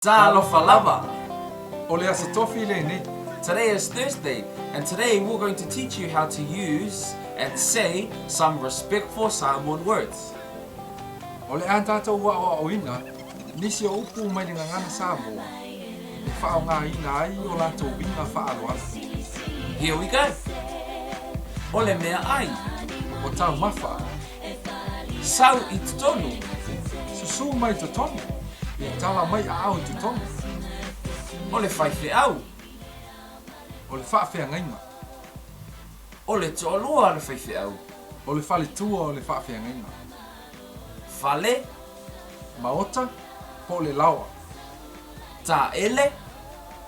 Talofa lava! O le Aso Tofi lenei. Today is Thursday, and today we're going to teach you how to use and say some respectful Samoan words. O le a tatou aoaoina nisi o upu mai le gagana Samoa e faaaogaina ai o latou uiga faaaloalo. Here we go! O le meaai. O taumafa. Sau i totonu. Susu mai totonu. E tala mai aao i totonu. O le faifeau. O le faafeagaiga. O le toalua o le faifeau. O le faletua o le faafeagaiga. Fale. Maota, po o le laoa. Taele.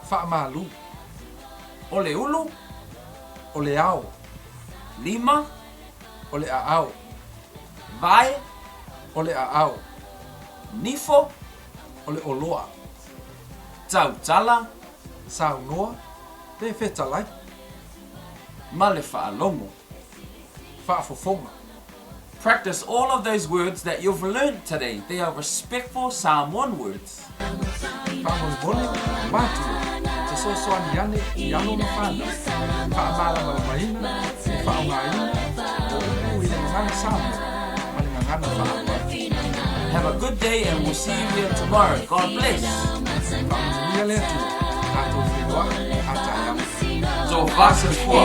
Faamalu. O le ulu. O le ao. Lima. O le aao. Vae. O le aao. Nifo. O le oloa. Tautala. Saunoa, pe fetalai. Ma le faalogo. Faafofoga. Practice all of those words that you've learned today. They are respectful Samoan words. Faamolemole, matua, fesoasoani ane i alo ma fanau, faamalamalamaina le faaaogaina o upu i le gagana Samoa ma le gagana faaaloalo. Have a good day and we'll see you here tomorrow. God bless. Faamanuia le Atua, tatou feiloai a taeao. Tofa soifua.